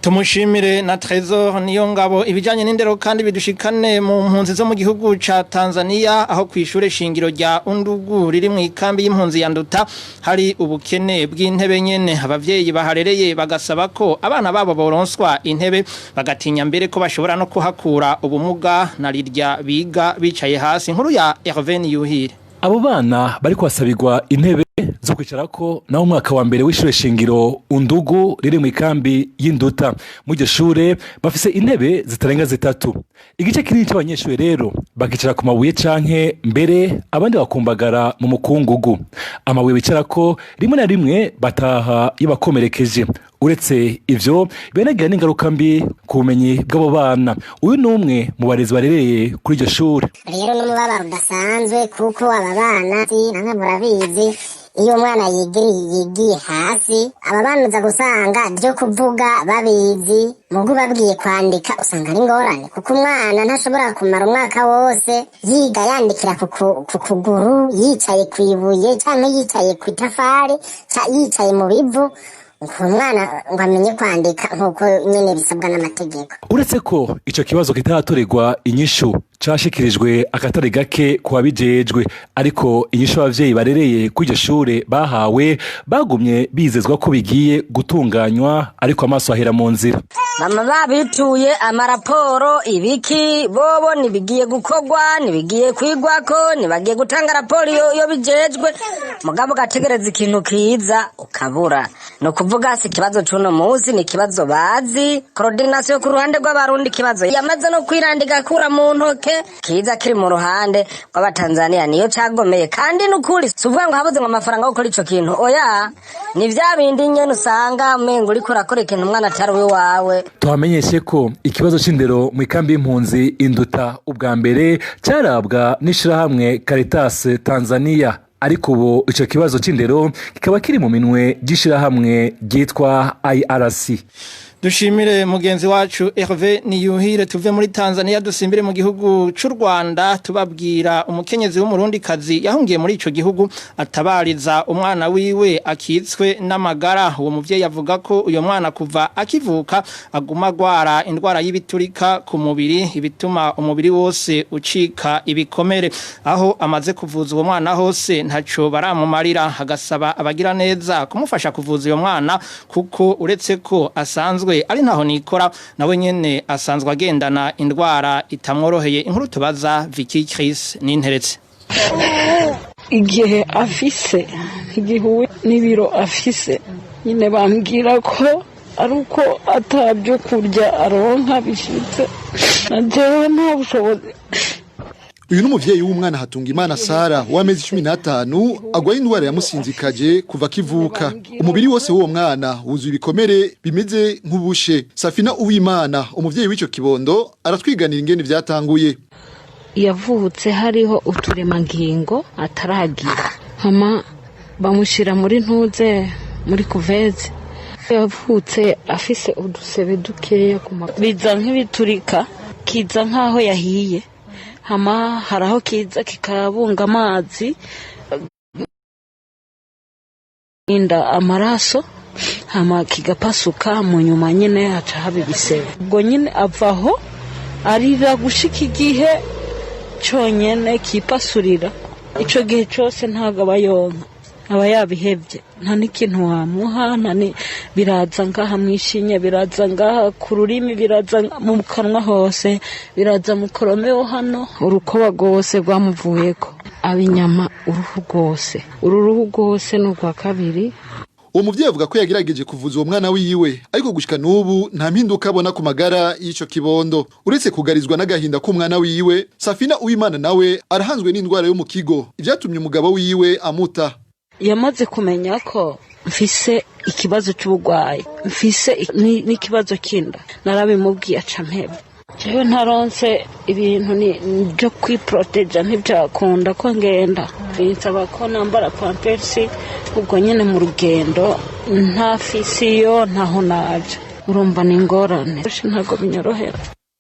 Tumushimire na Trésor Niyongabo. Ibijanye n'indero kandi bidushikane mu mpunzi zo mu gihugu ca Tanzania, aho kwishure shingiro rya Undugu riri mu ikambi y'impunzi ya Nduta hari ubukene bw'intebe nyene. Abavyeyi baharereye bagasaba ko abana babo boronswa intebe, bagatinya mbere ko bashobora no kuhakura ubumuga na rirya biga bicaye hasi. Inkuru ya Hervé Yuhire. Abo bana bariko basabirwa intebe zo kwicarako naho umwaka wa mbere w'ishure shingiro Undugu riri mu ikambi y'Induta. Mu iryo shure bafise intebe zitarenga 3. Igice kinini c'abanyeshure rero bakicara ku mabuye canke mbere abandi bakumbagara mu mukungugu. Amabuye bicarako rimwe na rimwe bataha iyo bakomerekeje. Uretse ivyo benagira n'ingaruka mbi ku bumenyi bw'abo bana. Uyu ni umwe mu barezi barereye kuri iryo shure. Rero n'umubabaro udasanzwe kuko aba bana namwe murabizi, iyo umwana yigiye hasi aba bana uza gusanga byo kuvuga babizi, mugu babwiye kwandika usanga ari ingorane, kuko umwana ntashobora kumara umwaka wose yiga yandikira ku kuguru, yicaye ku ibuye canke yicaye ku itafari, yicaye mu bivu, umwana ngo amenye kwandika nk'uko nyene bisabwa n'amategeko. Uretse ko ico kibazo kitaratorerwa inyishu cashikirijwe akatari gake ku babijejwe, ariko inyishu abavyeyi barereye kuri iryo shure bahawe bagumye bizezwa ko bigiye gutunganywa, ariko amaso ahera mu nzira. Bama babituye amaraporo ibiki bobo nibigiye gukorwa, nibigiye kwigwako, nibagiye gutanga raporo iyo bijejwe, mugabo gategereza ikintu kiza ukabura. No kuvuga si ikibazo c'uno musi, ni ikibazo bazi coordination ku ruhande rw'Abarundi, ikibazo yamaze no kwirandika kura mu ntoke kiza kiri mu ruhande rw'Abatanzania niyo cagomeye. Kandi nukuri si uvuga ngo habuze ngo amafaranga yo gukora ico kintu, oya, ni vya bindi nyene usanga umengo uriko urakora ikintu umwana atari uwiwawe. Tuhamenyeshe ko ikibazo c'indero mu ikambi y'impunzi Induta ubwa mbere carabwa n'ishirahamwe Caritas Tanzania, ariko ubu ico kibazo c'indero kikaba kiri mu minwe ry'ishirahamwe ryitwa IRC. Dushimire mugenzi wacu Hervé Niyuhire. Tuve muri Tanzania dusimbire mu gihugu c'u Rwanda, tubabwira umukenyezi w'umurundi kazi yahungiye muri ico gihugu atabariza umwana wiwe akitswe n'amagara. Uwo muvyeyi avuga ko uyo mwana kuva akivuka aguma agwara indwara y'ibiturika ku mubiri, ibituma umubiri wose ucika ibikomere. Aho amaze kuvuza uwo mwana hose ntaco baramumarira, agasaba abagira neza kumufasha kuvuza uyo mwana, kuko uretse ko asanzwe ari ntaho nikora nawe nyene asanzwe agendana indwara itamworoheye. Inkuru tubaza Vicky Chris Ninteretse. Igihe afise igihuwe n'ibiro afise nyine bambwira ko ari uko atabyo kurya aronka bishitse, na jewe nta bushobozi. Uyu ni umuvyeyi w'umwana Hatungimana Sara w'amezi 15 agwaye indwara yamusinzikaje kuva akivuka. Umubiri wose w'uwo mwana wuzuye ibikomere bimeze nk'ubushe. Safina Uwimana, umuvyeyi w'ico kibondo, aratwiganira ingene vyatanguye. Yavutse hariho uturemangingo ataragira, hama bamushyira muri ntuze muri couveuse. Yavutse afise udusebe dukeya ku maguru, biza nk'ibiturika, kiza nk'aho yahiye, hama hari aho kiza kikabunga amazi, inda amaraso, hama kigapasuka. Mu nyuma nyine haca haba ibisebe. Ubwo nyine avaho arira gushika igihe cyonyine kipasurira. Icyo gihe cyose ntabwo aba yonka, aba yabihebye, nta n'ikintu wamuha. Nta ni biraza ngaha mu ishinya, biraza ngaha ku rurimi, biraza mu kanwa hose, biraza mu koromeo hano. Urukoba rwose rwamuvuyeko, aba inyama, uruhu rwose, uru ruhu rwose ni urwa kabiri. Uwo muvyeyi avuga ko yagerageje kuvuza uwo mwana wiwe, ariko gushika n'ubu nta mpinduka abona ku magara y'ico kibondo. Uretse kugarizwa n'agahinda k'umwana wiwe, Safina Uwimana nawe arahanzwe n'indwara yo mu kigo, ivyatumye umugabo wiwe amuta. Yamaze kumenya ko mfise ikibazo cy'uburwayi, mfise n'ikibazo cy'inda, narabimubwiye aca mpeba. Jewe ntaronse ibintu byo kwiporoteja, ntibyakunda ko ngenda, binsaba ko nambara pampersi. Ubwo nyine mu rugendo nta fisiyo, ntaho naja, urumva ni ingorane, ntabwo binyorohera.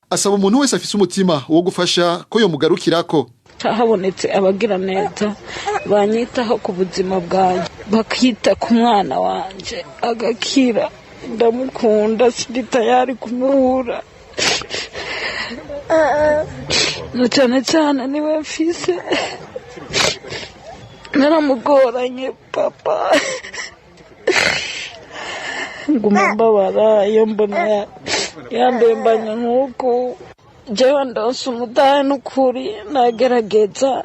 Asaba umuntu wese afise umutima wo gufasha ko yomugarukirako. Habonetse abagira neza banyitaho ku buzima bwanjye, bakita ku mwana wanjye agakira. Ndamukunda, sindi tayari kumuhura, na cyane cyane niwe mfise. Naramugoranye papa, nguma mbabara iyo mbona yandembanye nk'uku. Jewe ndonse umudahe n'ukuri, nagerageza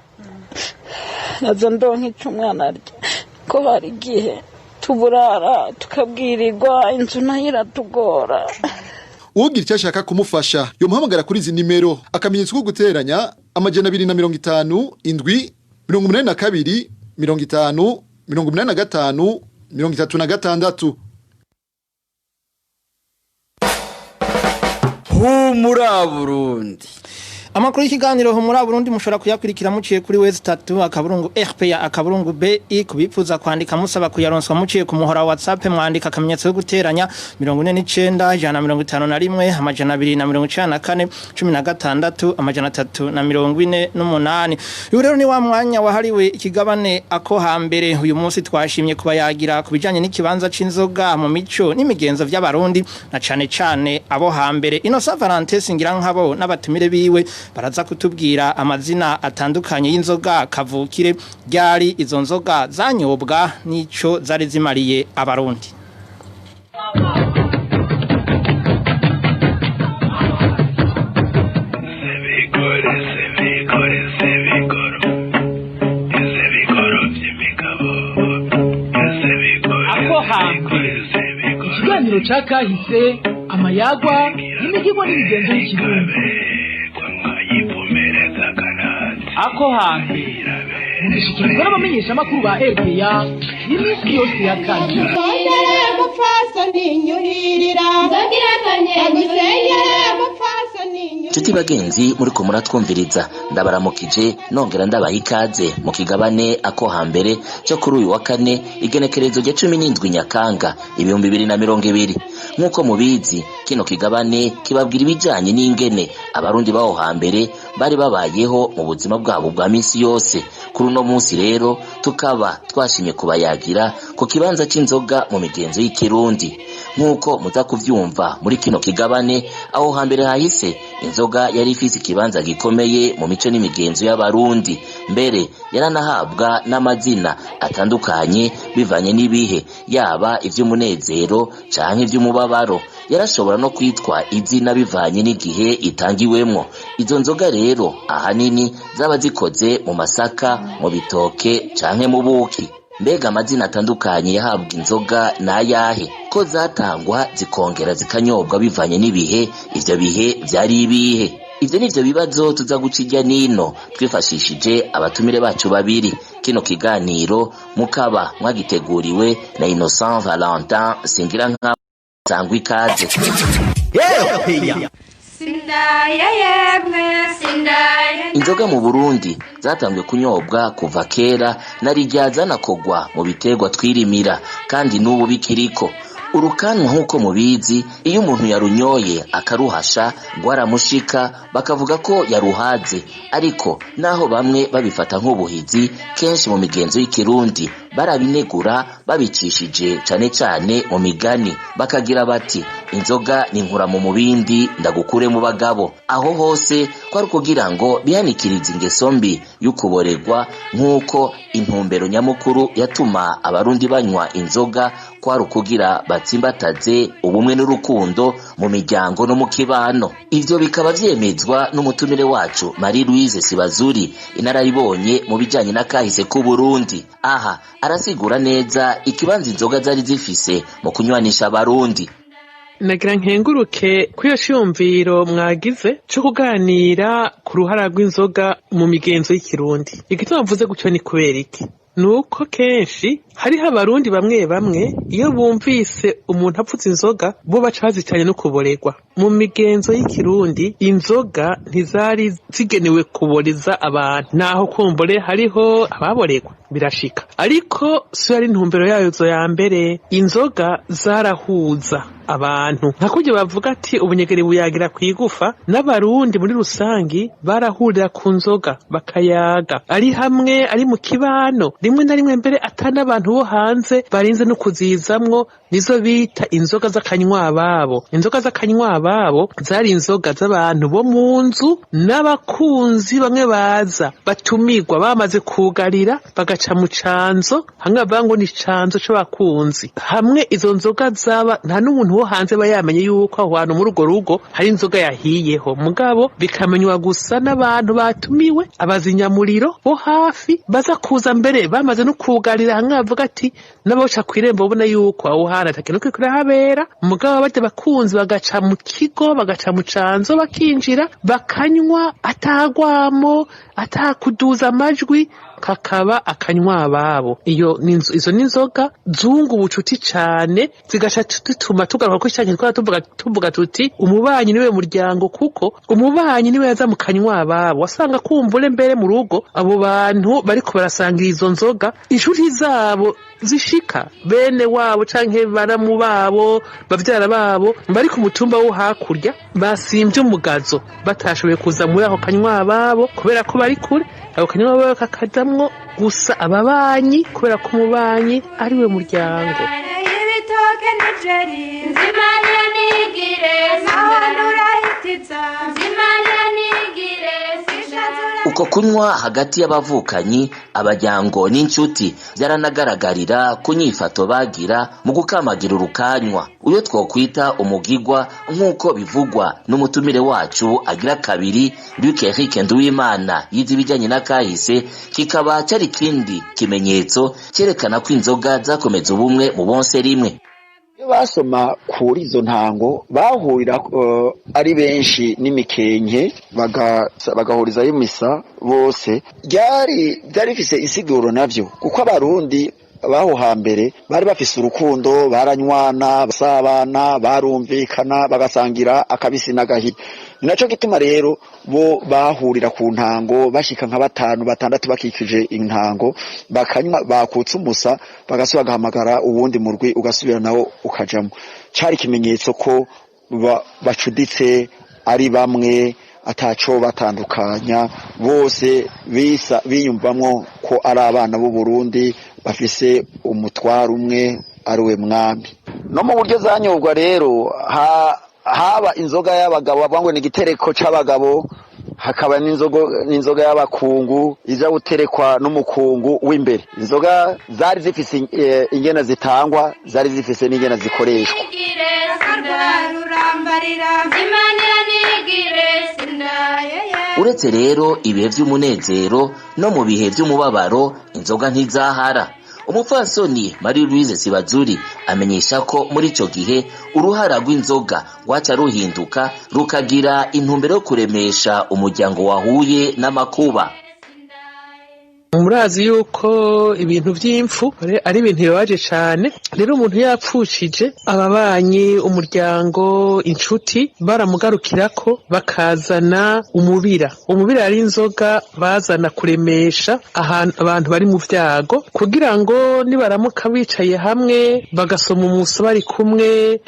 naza ndonka icyo umwana arya, ko hari igihe tuburara tukabwirirwa, inzu nayo iratugora. Uwogira icyo ashaka kumufasha yomuhamagara kuri izi nimero: akamenyetso ko guteranya, 257 82 50 85 36. Humura Burundi. Amakuru y'ikiganiro Humura Burundi mushobora kuyakurikira muciye kuri w3.rpa.bi. Kubifuza kwandika musaba kuyaronswa muciye ku muhora wa WhatsApp, mwandika akamenyetso ko guteranya, 49 151 294 16 348. Uyu rero ni wa mwanya wahariwe ikigabane ako hambere. Uyu munsi twashimye kuba yagira ku bijanye n'ikibanza c'inzoga mu mico n'imigenzo vy'Abarundi, na cane cane abo hambere. Innocent Valentin Singirankabo n'abatumire biwe baraza kutubwira amazina atandukanye y'inzoga kavukire, ryari izo nzoga zanyobwa n'ico zari zimariye Abarundi. Ako hambere, ikiganiro ca kahise, amayagwa n'imigirwa n'imigenzo y'ikirundi. Ako hambere mugishikirizwa n'abamenyeshamakuru ba RPA iminsi yose ya kane. Nshuti bagenzi muriko muratwumviriza, ndabaramukije nongera ndabaha ikaze mu kigabane ako hambere cyo kuri uyu wa kane, igenekerezo rya 17 Nyakanga 2020. Nk'uko mubizi, kino kigabane kibabwira ibijanye n'ingene Abarundi baho hambere bari babayeho mu buzima bwabo bwa minsi yose. Kuri uno munsi rero tukaba twashimye kubayagira ku kibanza c'inzoga mu migenzo y'ikirundi. Nk'uko muza kuvyumva muri kino kigabane, aho hambere hahise inzoga yari ifise ikibanza gikomeye mu mico n'imigenzo y'Abarundi, mbere yaranahabwa n'amazina atandukanye bivanye n'ibihe, yaba ivy'umunezero canke ivy'umubabaro. Yarashobora no kwitwa izina bivanye n'igihe itangiwemwo. Izo nzoga rero ahanini zaba zikoze mu masaka, mu bitoke canke mu buki. Mbega amazina atandukanye yahabwa inzoga n'ayahe? Ko zatangwa zikongera zikanyobwa bivanye n'ibihe, ivyo bihe vyari ibihe? Ivyo nivyo bibazo tuza guca irya nino twifashishije abatumire bacu babiri. Kino kiganiro mukaba mwagiteguriwe na Innocent Valentin Singira nka sangwa ikaze. Inzoga mu Burundi zatanzwe kunyobwa kuva kera, narirya zanakogwa mu biterwa twirimira, kandi n'ubu bikiriko. Urukanwa nk'uko mubizi, iyo umuntu yarunyoye akaruhasha rwaramushika, bakavuga ko yaruhaze. Ariko naho bamwe babifata nk'ubuhizi, kenshi mu migenzo y'ikirundi barabinegura babicishije cane cane mu migani, bakagira bati inzoga ni nkura mu mubindi ndagukure mu bagabo. Aho hose kwari kugira ngo bihanikirize ingeso mbi y'ukuboregwa, nk'uko intumbero nyamukuru yatuma abarundi banywa inzoga kwari ukugira batsimbataze ubumwe n'urukundo mu miryango no mu kibano. Ivyo bikaba vyemezwa n'umutumire wacu Marie Louise Sibazuri, inararibonye mu bijanye n'akahise k'Uburundi. Aha arasigura neza ikibanza inzoga zari zifise mu kunywanisha abarundi. Nagira nkenguruke kuri iyo ciyumviro mwagize co kuganira ku ruhara rw'inzoga mu migenzo y'ikirundi. Igituma mvuze gutyo ni kubera iki? Nuko kenshi hariho abarundi bamwe bamwe iyo bumvise umuntu avuze inzoga bo baca bazicanye no kuboregwa. Mu migenzo y'ikirundi inzoga ntizari zigenewe kuboreza abantu, naho kumbure hariho ababoregwa birashika, ariko si yari intumbero yayo zo ya mbere. Inzoga zarahuza abantu, nka kurya bavuga ati ubunyegeri buyagira kwigufa. N'abarundi muri rusangi barahurira ku nzoga bakayaga, ari hamwe ari mu kibano, rimwe na rimwe mbere atari n'abantu bo hanze barinze no kuzizamwo, nizo bita inzoga z'akanywa babo. Inzoga z'akanywa babo zari inzoga z'abantu bo mu nzu n'abakunzi bamwe baza batumirwa bamaze kugarira bagaca mu canzo, hamwe bavuga ngo ni canzo c'abakunzi. Hamwe izo nzoga zaba nta n'umuntu wo hanze aba yamenye yuko aho hantu muri urwo rugo hari inzoga yahiyeho, mugabo bikamenywa gusa n'abantu batumiwe, abazinyamuriro bo hafi baza kuza mbere bamaze no kugarira. Hamwe bavuga ati n'abaca kw'irembo babona yuko aho hantu atakintu kiriko kirahabera, mugabo barya bakunzi bagaca mu kigo, bagaca mu canzo, bakinjira bakanywa atagwamo atakuduza amajwi, kakaba akanywa ababo. Iyo izo ni inzoga zunga ubucuti cane, zigaca dutuma tugaruka ko cyanke twara tuvuga tuti umubanyi niwe muryango, kuko umubanyi niwe yaza mu kanywa ababo. Wasanga kumbure mbere mu rugo abo bantu bariko barasangira izo nzoga, inshuti zabo zishika bene wabo canke baramu babo bavyara babo bari ku mutumba wo hakurya basimvye umugazo, batashoboye kuza muri ako kanywa ababo kubera ko bari kure. Ako kanywa ababo kakajamwo gusa ababanyi, kubera ko umubanyi ari we muryango. Uko kunywa hagati y'abavukanyi, abajyango n'inshuti byaranagaragarira ku nyifato bagira mu gukamagira urukanywa, uyo twokwita umugigwa, nk'uko bivugwa n'umutumire wacu agira kabiri Luc Eric Nduwimana yize ibijyanye n'akahise, kikaba cari kindi kimenyetso cyerekana ko inzoga zakomeza ubumwe mu bonse rimwe. Iyo basoma kuri izo ntango bahurira ari benshi n'imikenke, bagahurizayo imisa bose. Byari bifise insiguro navyo, kuko abarundi baho hambere bari bafise urukundo, baranywana, basabana, barumvikana, bagasangira akabisi n'agahiye. Naco gituma rero bo bahurira ku ntango bashika nka batanu batandatu bakikije intango, bakanywa bakutse umusa, bagasubira bagahamagara uwundi murwi ugasubira nawo ukajamwo. Cari ikimenyetso ko bacuditse ari bamwe, ataco batandukanya, bose bisa biyumvamwo ko ari abana b'u Burundi bafise umutwaro umwe ari we mwami. No mu buryo zanyobwa rero haba inzoga y'abagabo bavuga ngo ni igitereko c'abagabo, hakaba n'inzoga y'abakungu iza guterekwa n'umukungu w'imbere. Inzoga zari zifise ingena zitangwa, zari zifise n'ingena zikoreshwa. Uretse rero ibihe vy'umunezero no mu bihe vy'umubabaro inzoga ntizahara. Umupfasoni Marie Louise Sibazuri amenyesha ko muri ico gihe uruhara rw'inzoga rwaca ruhinduka rukagira intumbero yo kuremesha umuryango wahuye n'amakuba. Murazi yuko ibintu vy'impfu ari ibintu bibabaje cane. Rero umuntu yapfushije, ababanyi, umuryango, inshuti baramugarukirako bakazana umubira. Umubira ari inzoga bazana kuremesha ahantu abantu bari mu vyago, kugira ngo nibaramuka bicaye hamwe bagasoma umuso bari kumwe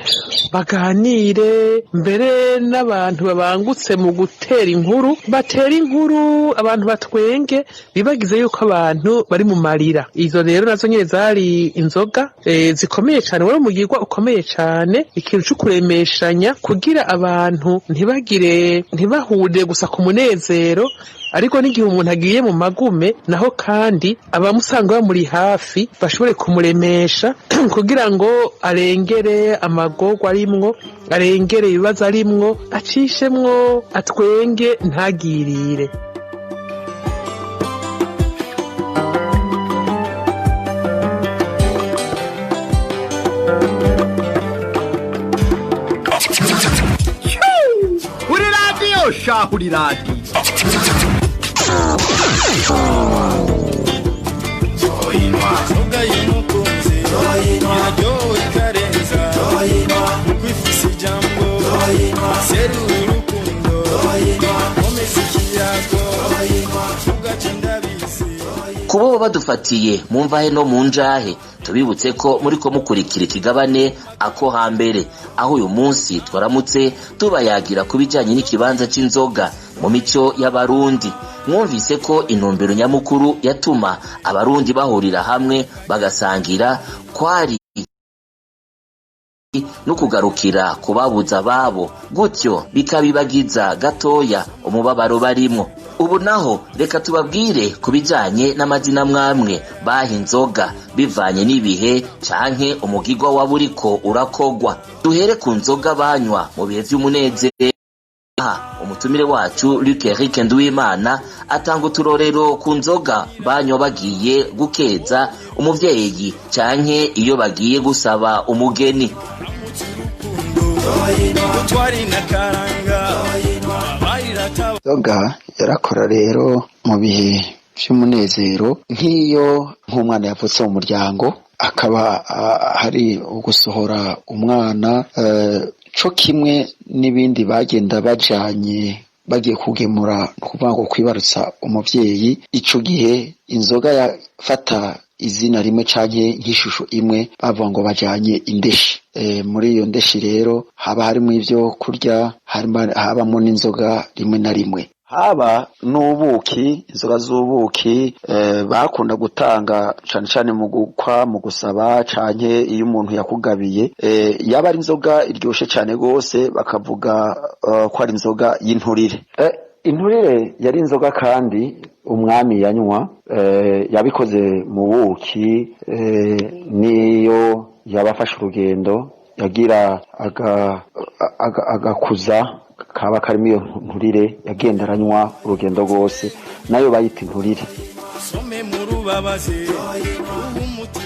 baganire, mbere n'abantu babangutse mu gutera inkuru batera inkuru, abantu batwenge bibagize yuko abantu bari mu marira. Izo rero nazo nyene zari inzoga zikomeye cane, wari umugirwa ukomeye cane, ikintu co kuremeshanya kugira abantu ntibagire ntibahurire gusa ku munezero, ariko n'igihe umuntu agiye mu magume naho kandi abamusanga bamuri hafi bashobore kumuremesha kugira ngo arengere amagorwa arimwo, arengere ibibazo arimwo, acishemwo atwenge ntagirire. Uri radiyo sha, uri radiyo. Kubo badufatiye mu mvahe no mu njahe, tubibutse ko muriko mukurikira ikigabane Ako Hambere, aho uyu munsi twaramutse tubayagira ku bijanye n'ikibanza c'inzoga mu mico y'Abarundi. Mwumvise ko intumbero nyamukuru yatuma Abarundi bahurira hamwe bagasangira kwari no kugarukira kubabuza babo, gutyo bikabibagiza gatoya umubabaro barimwo. Ubu naho reka tubabwire ku bijanye n'amazina mwamwe baha inzoga bivanye n'ibihe canke umugigwa waba uriko urakogwa. Duhere ku nzoga banywa mu bihe vy'umunezero. Umutumire wacu Luc Eric Nduwimana atanga uturorero ku nzoga banywa bagiye gukeza umuvyeyi canke iyo bagiye gusaba umugeni. Inzoga yarakora rero mu bihe vy'umunezero, nk'iyo nk'umwana yavutse mu muryango akaba hari ugusohora umwana, co kimwe n'ibindi bagenda bajanye bagiye kugemura, kuvuga ngo kwibarutsa umuvyeyi. Ico gihe inzoga yafata izina rimwe canke nk'ishusho imwe, bavuga ngo bajanye indeshi. Muri iyo ndeshi rero haba harimo ivyo kurya, habamo n'inzoga rimwe na rimwe, haba n'ubuki, inzoga z'ubuki bakunda gutanga cane cane mu gukwa, mu gusaba canke iyo umuntu yakugabiye. Yaba ari inzoga iryoshe cane gose, bakavuga ko ari inzoga y'inturire. Inturire yari inzoga kandi umwami yanywa, yabikoze mu buki, niyo yabafashe urugendo yagira agakuza kaba karimo iyo nturire, yagenda aranywa urugendo rwose, nayo bayita inturire.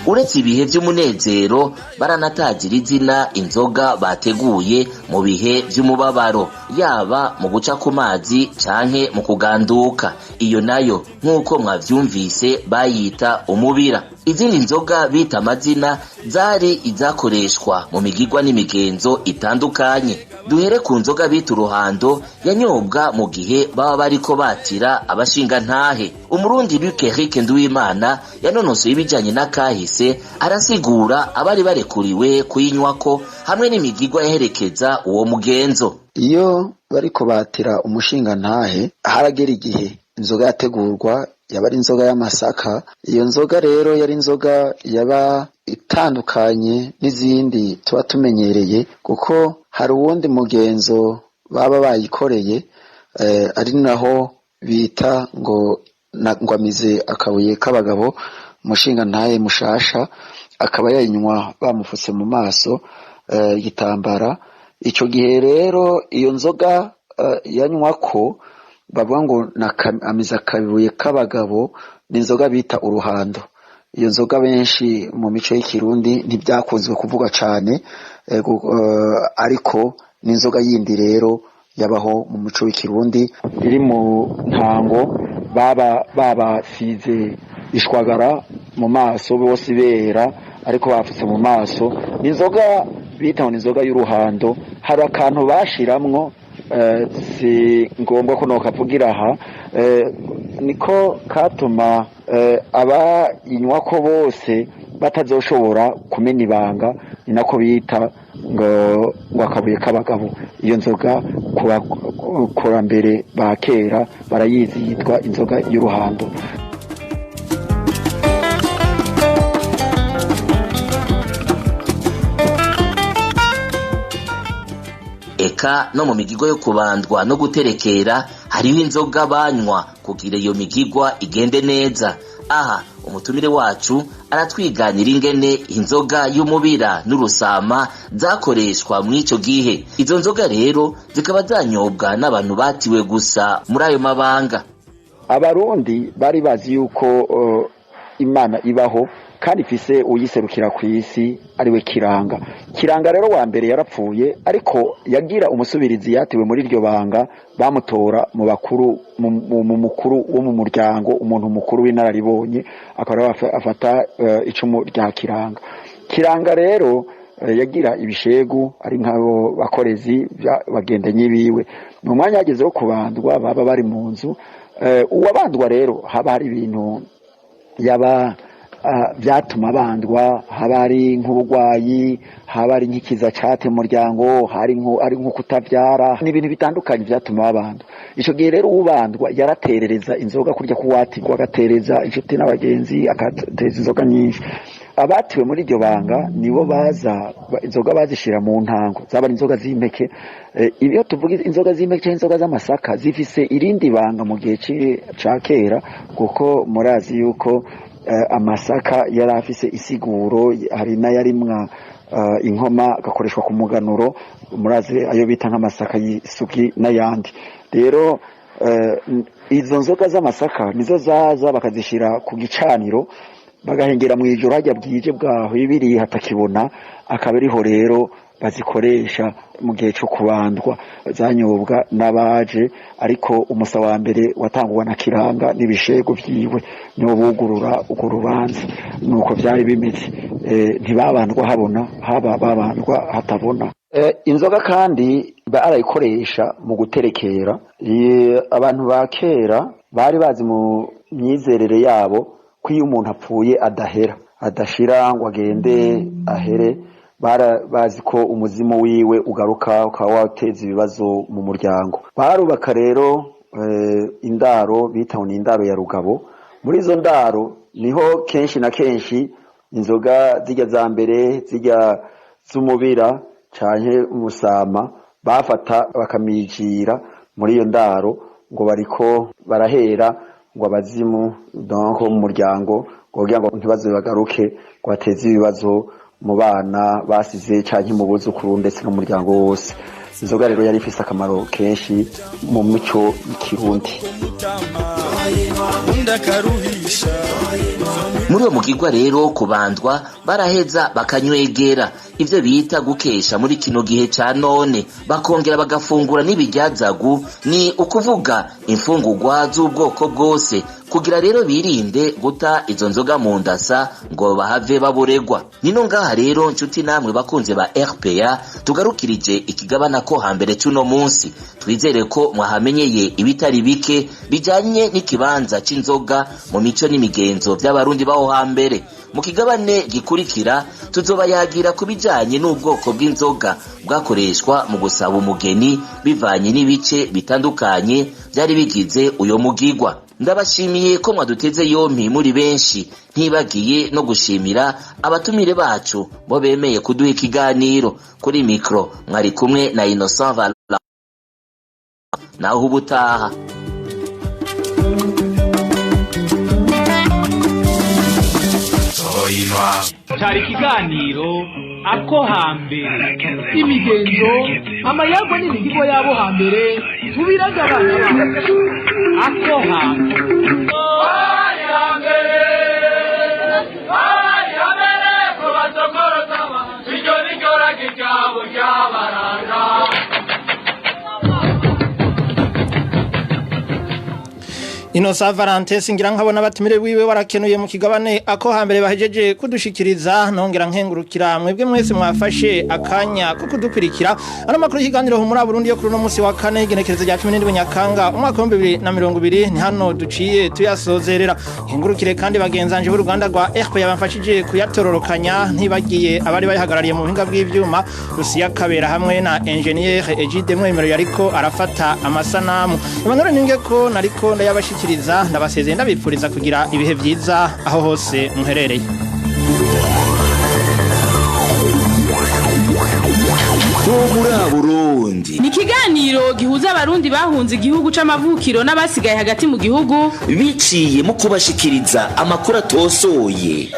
Uretse ibihe vy'umunezero, baranatagira izina inzoga bateguye mu bihe vy'umubabaro, yaba mu guca ku mazi canke mu kuganduka. Iyo nayo nk'uko mwavyumvise bayita umubira. Izindi nzoga bita amazina zari izakoreshwa mu migigwa n'imigenzo itandukanye. Duhere ku nzoga bita uruhando, yanyobwa mu gihe baba bariko batira abashingantahe. Umurundi Luc Eric Nduwimana yanonosoye ibijanye n'akahise, arasigura abari barekuriwe kuyinywako hamwe n'imigigwa yaherekeza uwo mugenzo. Iyo bariko batira umushingantahe, haragera igihe inzoga yategurwa yaba ari inzoga y'amasaka. Iyo nzoga rero yari inzoga yaba itandukanye n'izindi tuba tumenyereye, kuko hari uwundi mugenzo baba bayikoreye, ari naho bita ngo ngwamize akabuye k'abagabo. Umushingantahe mushasha akaba yayinywa bamufutse mu maso igitambara. Ico gihe rero iyo nzoga yanywa ko bavuga ngo amize akabuye k'abagabo, ni inzoga bita uruhando. Iyo nzoga benshi mu mico y'ikirundi ntibyakunzwe kuvuga cane, ariko n'inzoga yindi rero yabaho mu muco w'ikirundi iri mu ntango, baba babasize ishwagara mu maso bose bera, ariko bafutse mu maso. N'inzoga bita ngo inzoga y'uruhando. Hari akantu bashiramwo, si ngombwa ko nokavugira aha, niko katuma abayinywa ko bose batazoshobora kumena ibanga. Ni nako bita ngo akabuye k'abagabo. Iyo nzoga ku bakurambere ba kera barayizi, yitwa inzoga y'uruhando. Eka no mu migigo yo kubandwa no guterekera hariho inzoga banywa kugira iyo migigwa igende neza. Aha umutumire wacu aratwiganira ingene inzoga y'umubira n'urusama zakoreshwa mw'ico gihe. Izo nzoga rero zikaba zanyobwa n'abantu batiwe gusa muri ayo mabanga. Abarundi bari bazi yuko Imana ibaho kandi ifise uyiserukira ku isi, ariwe Kiranga. Kiranga rero wa mbere yarapfuye, ariko yagira umusubirizi yatiwe muri iryo banga, bamutora mu bakuru, mu mukuru wo mu muryango, umuntu mukuru w'inararibonye, akaba afata icumu rya Kiranga. Kiranga rero yagira ibishegu, ari nk'abo bakorezi bagendanyi biwe. Mu mwanya hageze wo kubandwa baba bari mu nzu. Uwabandwa rero haba hari ibintu yaba byatuma bandwa, haba ari nk'uburwayi, haba ari nk'ikiza cate mu muryango, hari ari nko kutavyara, n'ibintu bitandukanye byatuma babandwa. Ico gihe rero ubandwa yaraterereza inzoga kurya kuwatirwa, agatereza inshuti n'abagenzi, agateza inzoga nyinshi. Abatiwe muri iryo banga nibo baza inzoga bazishira mu ntango, zaba ari inzoga z'impeke. Iyo tuvuga inzoga z'impeke cyangwa inzoga z'amasaka zifise irindi banga mu gihe ca kera, kuko murazi yuko amasaka yari afise isiguro. Hari n'ayarimwa inkoma agakoreshwa ku muganuro, murazi ayo bita nk'amasaka y'isugi n'ayandi. Rero izo nzoga z'amasaka nizo zaza bakazishira ku gicaniro, bagahengera mu ijoro hajya bwije bwaho ibiri hatakibona, akaba ariho rero bazikoresha mu gihe cyo kubandwa. Zanyobwa n'abaje, ariko umusa wa mbere watangwa na Kiranga n'ibishego vyiwe, nibo bugurura urwo rubanza. Nuko vyari bimeze. Ntibabandwa habona, haba babandwa hatabona. Inzoga kandi barayikoresha mu guterekera. Abantu ba kera bari bazi mu myizerere yabo ko iyo umuntu apfuye adahera, adashira ngo agende ahere. Bazi ko umuzimu wiwe ugaruka ukaba wateza ibibazo mu muryango. Barubaka rero indaro bita ni indaro ya rugabo. Muri izo ndaro niho kenshi na kenshi inzoga zijya za mbere, zijya z'umubira canke umusama, bafata bakamijira muri iyo ndaro ngo bariko barahera ngo abazimu donc mu muryango, ngo kugira ngo ntibaze bagaruke ngo bateze ibibazo mu bana basize canke mu buzukuru ndetse n'umuryango wose. Inzoga rero yari ifise akamaro kenshi mu mico y'ikirundi. Muri uwo mugigwa rero kubandwa baraheza bakanywegera ivyo bita gukesha muri kino gihe ca none, bakongera bagafungura n'ibiryazagu, ni ukuvuga imfungurwa z'ubwoko bwose, kugira rero birinde guta izo nzoga mu ndasa ngo bahave baburegwa. Nino ngaha rero nshuti namwe bakunze ba RPA, tugarukirije ikigabana ko hambere c'uno munsi. Twizere ko mwahamenyeye ibitari bike bijanye n'ikibanza c'inzoga mu mico n'imigenzo by'abarundi baho hambere. Mu kigabane gikurikira tuzobayagira ku bijanye n'ubwoko bw'inzoga bwakoreshwa mu gusaba umugeni bivanye n'ibice bitandukanye byari bigize uyo mugigwa. Ndabashimiye ko mwaduteze yompi muri benshi, ntibagiye no gushimira abatumire bacu bo bemeye kuduha ikiganiro. Kuri mikro mwari kumwe na Innocent Vala, naho ubutaha. Cari ikiganiro ako hambere, imigenzo, amayagwa n'imigigo yabo hambere tubiraga abana bacu. Ako hambere. Inosa Valentin singira nkabona batumire wiwe warakenuye mu kigabane ako hambere bahejeje kudushikiriza. Nongera nkengurukira mwebwe mwese mwafashe akanya ko kudukurikira. Ano makuru y'ikiganiro muri Burundi yo kuri uno munsi wa kane, igenekerezo rya 17 Nyakanga umwaka wa 2020, ni hano duciye tuyasozerera. Nkengurukire kandi bagenzanje b'uruganda rwa RP yabamfashije kuyatororokanya, ntibagiye abari bayihagarariye mu buhinga bw'ivyuma, Lucia Kabera hamwe na Engineer Egide Mwemero yariko arafata amasanamu. Emmanuel Ningeko nariko ndayabashikiriza, ndabasezeye, ndabipfuriza kugira ibihe vyiza aho hose muherereye. Muri Burundi ni ikiganiro gihuza Abarundi bahunze igihugu c'amavukiro n'abasigaye hagati mu gihugu biciye mu kubashikiriza amakuru atosoye.